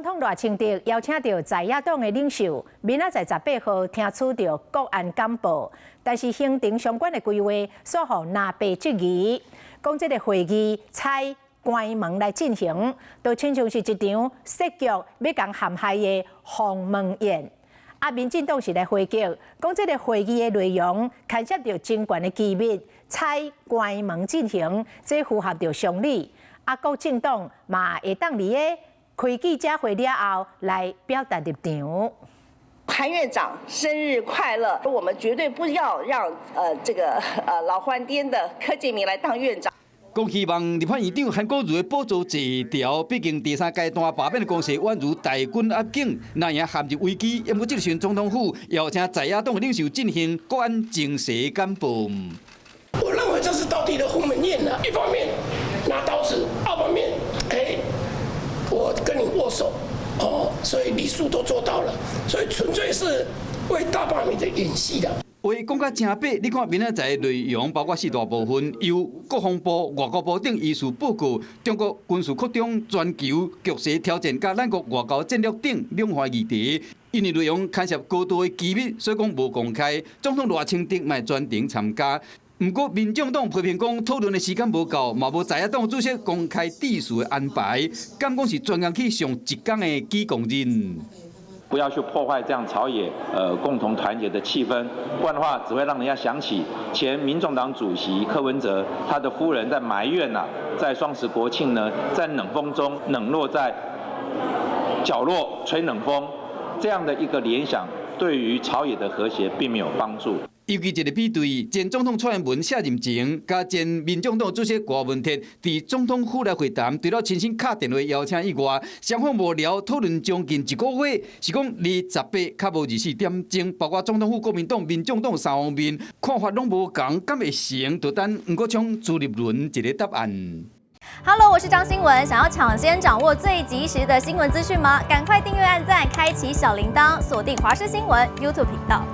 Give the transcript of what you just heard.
統賴清德邀請著在野黨的領袖，明仔載18號聽取著國安簡報，但是行程相關的規劃煞予藍白質疑，講這个會議採關門來進行，就親像是一場設局欲共陷害的鴻門宴。啊，民進黨是來回擊，講這个會議的內容牽涉著政權的機密，採關門進行，這符合著常理。啊，國政黨嘛會當佇个開記者會了後來表達立場。韓院長生日快樂！我們絕對不要讓這個老翻顛的柯建銘來當院長。講希望立法院長韓國瑜的寶座坐牢，畢竟第三階段罷免的攻勢宛如大軍壓境，若也陷入危機。毋過這个時陣總統府邀請在野黨的領袖進行國安情勢簡報。我認為這是到底的鴻門宴啦，一方面拿刀子，二方面，哎，我跟你握手，哦，所以禮數都做到了，所以純粹是為大罷免的演戲的。話講甲誠白，你看明仔載的內容包括四大部分，由國防部、外交部等醫事報告，中國軍事擴張、全球局勢挑戰，佮咱國外交戰略等兩項議題。因為內容牽涉高度的機密，所以講無公開。總統賴清德嘛全程參加。毋過民眾黨批評講討論的時間無夠，嘛無在野黨主席公開致辭的安排，敢講是專工去上一工的舉公日。不要去破壞這樣朝野共同團結的氣氛，不然的話只會讓人家想起前民眾黨主席柯文哲他的夫人在埋怨吶，在雙十國慶呢，在冷風中冷落在角落吹冷風，這樣的一個聯想，對於朝野的和諧並沒有幫助。尤其一个比對，前總統蔡英文卸任前，佮前民眾黨主席柯文哲佇總統府內會談，除了親身敲電話邀請以外，雙方幕僚討論將近一個月，是講28較無24點鐘，包括總統府、國民黨、民眾黨三方面看法攏無仝，敢會成？就等黃國昌、朱立倫一个答案。 Hello，我是張新聞，想要搶先掌握最及時的新聞資訊嗎？趕快訂閱、按讚、開啟小鈴鐺，鎖定華視新聞 YouTube 頻道。